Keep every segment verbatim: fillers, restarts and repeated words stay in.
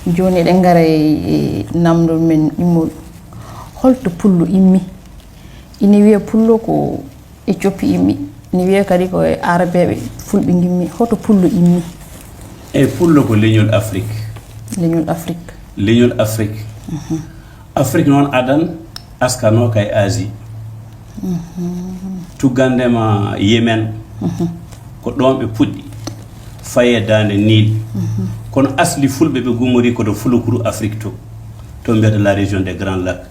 Jooni eɗen ngara e namdol men immol. Holto pullo immi? Ina wiya pullo ko Ethiopie immi, ina wiya kadi ko e Arabeeɓe fulɓe ngimmi. Hoto pullo immi? Eyi, pullo ko leñol Afrik. Leñol Afrik. Leñol Afrik. Afrik noon adan askanoo ka e Asie. Tuggandema Yemen, ko ɗoon ɓe puɗɗi, faye daande Niil. Kono asli fulɓe ɓe gummori ko to fulakuru Afrik to, to mbiyata la région des Grands Lacs.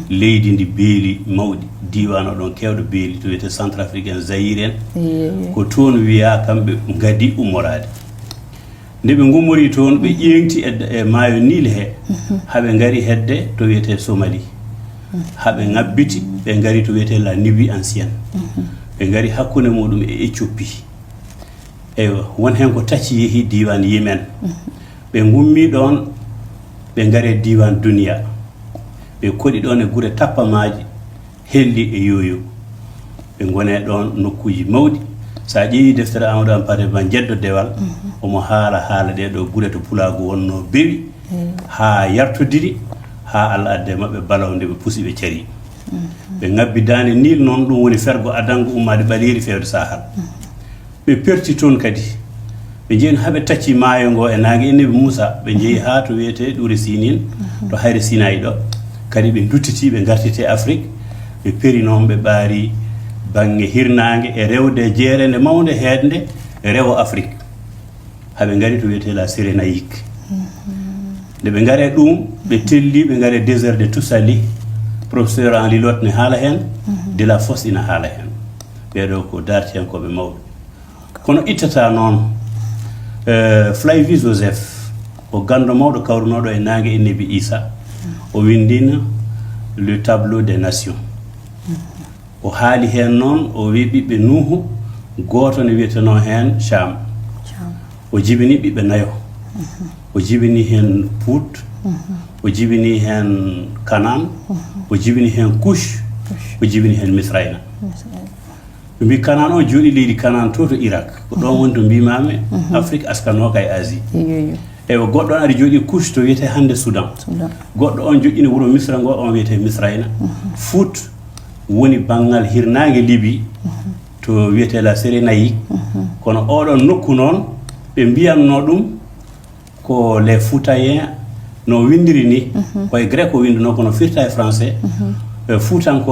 Leydi ndi beeli mawɗi, diiwaan o ɗoon keewɗo beeli, to wiyetee Centrafrique en, Zaïre en. Ko toon wiyaa kamɓe ngadi ummoraade. Nde ɓe ngummorii toon, ɓe ƴeeŋti e, e maayo Niil he, haa ɓe ngari hedde to wiyetee Somali. Haa ɓe ŋabbiti, ɓe ngari to wiyetee la Nubie ancienne. Ɓe ngari hakkunde muɗum e Ethiopie. Eywa, won heen ko tacci yehi diiwaan Yemen. Ɓe ngummii ɗoon, ɓe ngari e diiwaan Duniya. Ɓe koɗi ɗoon e gure tappamaaji, Helli e Yooyo. Ɓe ngoni ɗoon nokkuuji mawɗi. So a ƴeewii deftere Amadou Hampâté Bâ Jeddo Dewal, omo haala haala ɗee ɗoo gure to pulaagu wonnoo bewi, haa yartodiri, haa Allah addi e maɓɓe balaw nde ɓe pusi ɓe carii. Ɓe ŋabbi daande Niil noon, ɗum woni fergo adango ummaade Ɓaleeri feewde Sahara. Ɓe perti toon kadi. Ɓe njehi haa ɓe tacci maayo ngoo e naange Annabi Muusa. Ɓe njehi haa to wiyetee Ɗuure Siiniin, to hayre Sinayi ɗo. Kadi ɓe nduttiti, ɓe ngartiti e Afrik. Ɓe peri noon, ɓe ɓaari baŋŋe hirnaange e rewde jeerende mawnde heednde rewo Afrik. Haa ɓe ngari to wiyetee la Cyrénaïque. Nde ɓe ngari ɗum, ɓe telli, ɓe ngari désert de Toussaly. Professeur Henri Lotto ne haala heen, Delafosse ina haala heen. Ɓee ɗoo ko daartiyankooɓe mawɓe. Kono ittata noon, eh, Flavie Joseph, o ganndo mawɗo kawrunooɗo e naange Annabi Iisa, o winndino Le Tableau des Nations. O haali heen noon, o wii ɓiɓɓe Nuuhu, gooto ne wiyetenoo heen Caam. O jibini ɓiɓɓe nayo. O jibini heen Puut, o jibini heen Kanaan, o jibini heen Kush, o jibini heen Misrayna. Ɓe mbii Kanaan o jooɗii leydi Kanaan to, to Irak. Ko ɗoon woni to mbiimaami Afrik askanoo ka e Asie. Eywa, goɗɗo on ari jooɗii Kush to wiyetee hannde Sudan. Goɗɗo on joɗɗini wuro Misra ngo, on wiyetee Misrayna. Fuut woni banngal hirnaange Libi to wiyetee la Cyrénaïque. Kono oɗon nokku noon, ɓe mbiyatnoo ɗum ko les Foutayen, no winndiri ni, ko e grec o winndunoo, kono firta e français, eh, Fuutankooɓe.